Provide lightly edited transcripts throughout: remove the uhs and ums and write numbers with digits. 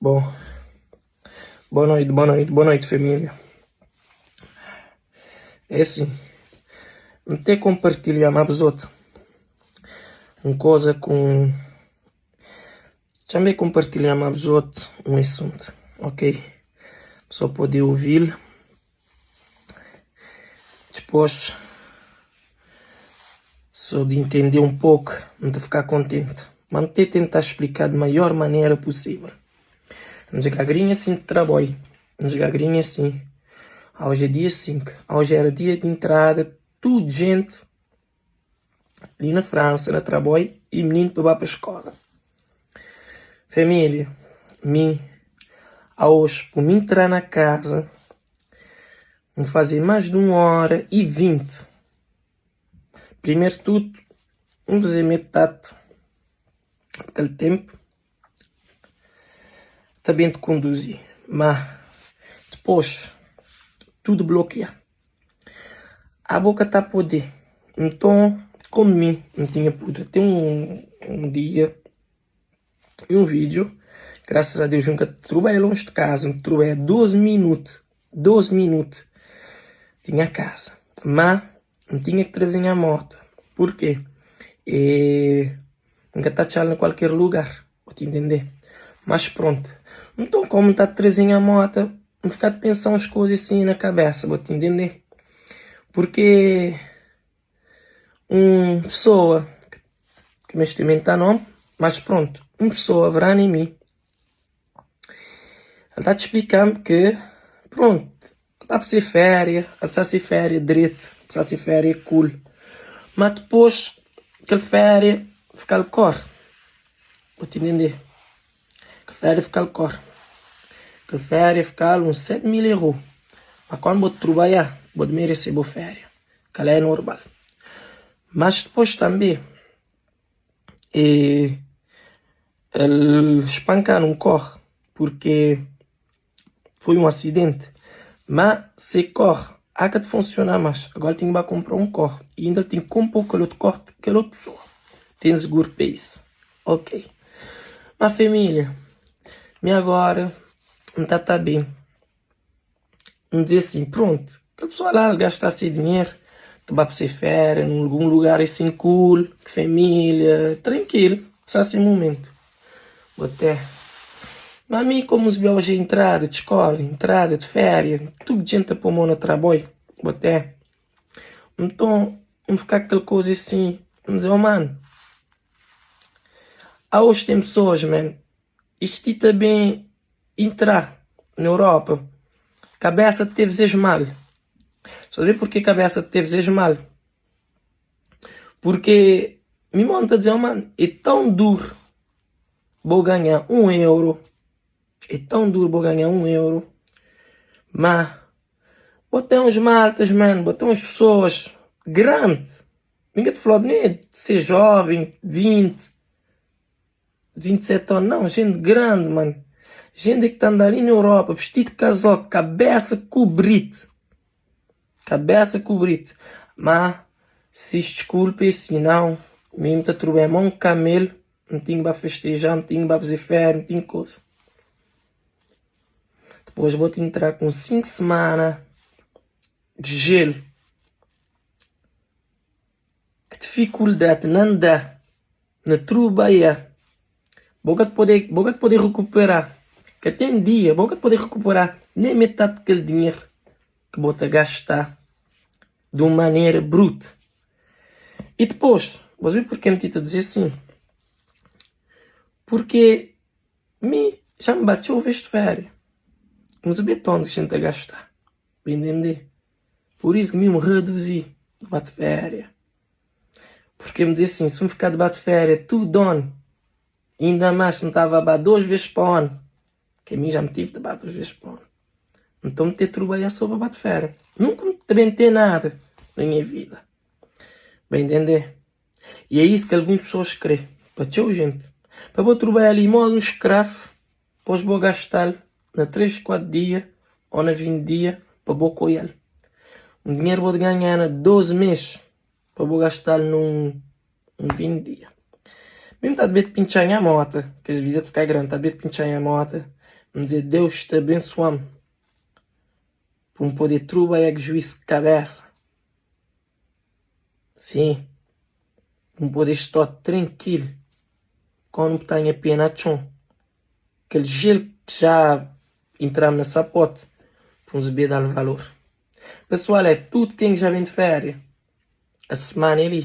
Bom, boa noite, boa noite, boa noite família. É assim, N te compartilhar ma bzot um coisa com Txame compartilhar ma bzot um assunto, ok? Pessoa pode ouvir, depois só de entender um pouco, N ta ficar contente. Ma N te tentar explicar de maior maneira possível. N dja grinha assim de traboi, N dja grinha assim. Hoje é dia 5, hoje era dia de entrada, tudo gente li na França, na traboi e menino pa ba pa escola. Família, mi, aos por mi entrar na casa, N fazer mais de 1 hora e 20. Primeiro de tudo, N fazer metade daquele tempo também de conduzir, mas depois tudo bloqueia. A boca tá poder. Então, como mim, não tinha pudo. Tem um, um dia e um vídeo, graças a Deus nunca trabalhei longe de casa, trabalhei 12 minutos, 12 minutos tinha casa, mas não tinha que trazer minha moto. Por quê? E nunca tá tchau em qualquer lugar, vou te entender. Mas pronto. Então, como tá trazendo a moto, não ficar a pensar umas coisas assim na cabeça, vou te entender. Porque uma pessoa que me experimenta nome, mas pronto, uma pessoa verá em mim. Ela tá te explicando que, pronto, dá para ser férias, ela ser férias direito, precisa ser férias cool. Mas depois, aquela férias fica al cor. Vou te entender. Aquela férias fica al cor. Aquela férias fica uns 7 mil euros. Mas quando vou trabalhar, vou merecer boa férias. Que ela é normal. Mas depois também, e, ele espancar um corre, porque foi um acidente. Mas se corre, há que funcionar mais. Agora tenho que comprar um corre. E ainda tenho que comprar aquele outro corre que outra pessoa. Tem seguro para isso. Ok. Mas família, me agora não tá, tá bem. Vamos dizer assim, pronto. A pessoa lá gasta seu dinheiro, vai para ser férias, em algum lugar assim cool, família, tranquilo. Só esse momento. Vou até. Mas a mim, como os hoje entrada de escola, entrada de férias, tudo gente a pôr mão no trabalho, vou até. Então, vamos ficar aquela coisa assim, vamos dizer, oh mano, há hoje tem pessoas, man, isto também entrar na Europa, cabeça teve vezes mal. Sabe por que cabeça teve vezes mal? Porque me monta a dizer, oh, mano, é tão duro vou ganhar 1 euro. É tão duro vou ganhar 1 euro. Mas botei uns maltas, mano, botei umas pessoas grandes. Ninguém te falou nem de ser jovem, 20, 27 anos, não, gente grande, mano. Gente que está andando ali na Europa, vestido de casaco, cabeça cobrida. Cabeça cobrida. Mas, se desculpe, se não, mesmo está trobando um camelo, não tinha para festejar, não tinha para fazer férias, não tinha coisa. Depois vou te entrar com 5 semanas de gelo. Que dificuldade não dá na trabalhar. Boca de poder, boca de poder recuperar. Que tem dia, boca de poder recuperar nem metade daquele dinheiro que bota gastar de uma maneira bruta. E depois, você vê porque me tita dizer assim? Porque me já me bateu o vez de férias. Mas o beton de gente a gastar. Para entender? Por isso que me reduzi de bate férias. Porque me dizer assim, se me ficar de bate férias, tudo on. Ainda mais se me estava a bater duas vezes para ano. Que a mim já me tive de bater duas vezes para ano. Então me ter trabalhar sobre a bate férias. Nunca me também ter nada na minha vida. Bem entender? E é isso que algumas pessoas creem. Para teu gente. Para vou trabalhar ali modo um escravo, depois vou gastar na 3, 4 dias ou na 20 dias para vou colher. Um dinheiro vou ganhar na 12 meses para vou gastar num um 20 dias. Mesmo tá de pinchar a moto, que as vidas ficar grande, tá de pinchar a moto. N dze Deus ta abensoa-m pa N pode trubadja ku juís kabesa. Sim, pa N pode sta trankilu kómu N ta nha pé na txon. Kel jel ki já entra-m na sapote pa N sbe da-l valor. Pesoal, é tudu ken ki já ben di féria es simana li.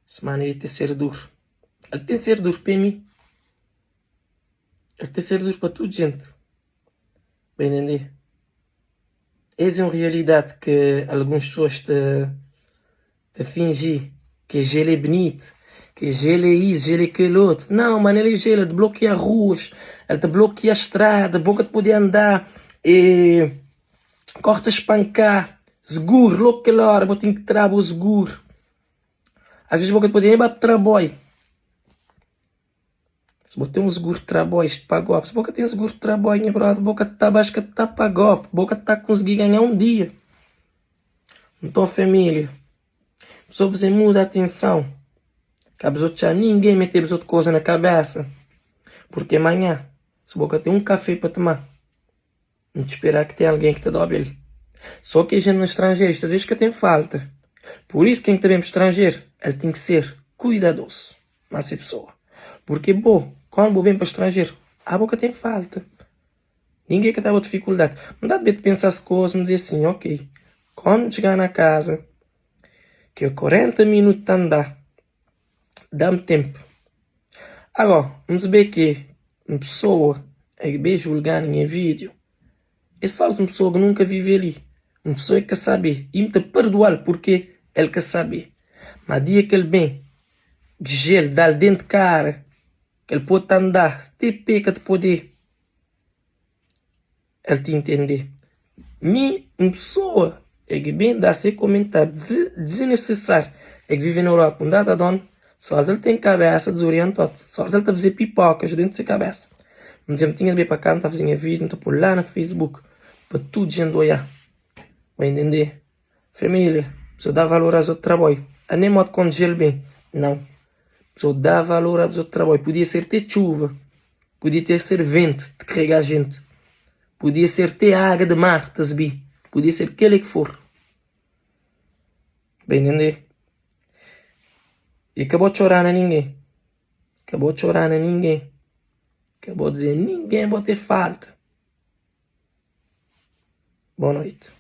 Simana li ta ser duru. El ten ser duru pa mi, el ten ser duru pa tudu jenti. Pa intende? Es é un realidadi ki alguns pesoas ta ta finji ki gel é bunitu, ki gel é isu, gel é kel otu. Nau, mano, el é gel, el ta blokia ruas, el ta blokia strada, bo ka ta pode anda, e korta spanka, sguru, logu kel ora bo ten ki tra bo sguru. Às bo ka ta pode nen ba traboi. Si bo ten un seguro de traboi, es ta pagau. Si bo ka ten seguro de traboi, nha brother, bo ka ta ba, es ka ta pagau. Bo ka ta konsigi ganha un dia. Nton família, so faze muda atenson. Ka bezotu txa ningen mete bezotu koza na kabesa. Purke manha, si bo ka ten un kafe pa tuma, N ta spera ki ten algen ki ta da-bu el. Só ki jent na stranjeru sta dze-s ka ten falta. Pur isu ken ki ta ben pa stranjeru el ten ki ser kuidadosu ma se pesoa. Purke bo kóndu bo ben pa stranjeru abo ka ten falta. Ningen ka ta da-bu difikuldadi. N ta ben pensa es koza N dze sin, ok, kóndu N txiga na kaza ki é 40 minutu ta anda, da-m tenpu. Agó, N sbe ki un pesoa é ki be julga-m na nha vídiu é só un pesoa ki nunka vive li, un pesoa ki ka sabe i N ta perdoa-l purke el ka sabe. Má dia ki el ben, dje-l da-l déntu kara, ki el pode ta anda te pé ka ta pode. El ta intende. Mi un pesoa é ki ben da se komentáriu diznesessáriu é ki vive na Europa un data dóna só el ten kabesa dizorientód só el ta faze pipokas dentu se kabesa N dze-m tinha di ben pa ka N ta faze nha vídiu N ta pô la na facebook pa tudu jenti oiá pa intende Família so da valor a es trabói a nen modi kondje-l ben nau so da valor a es trabói podia ser te txuva Podia ter ser vento te carrega gente Podia ser te ága de mar ta sbi Podia ser kele que for Ba entende? E ka bo txorá na ninguém Ka bo txorá na ninguém Ka bo dizer ninguém bo te falta Boa noite.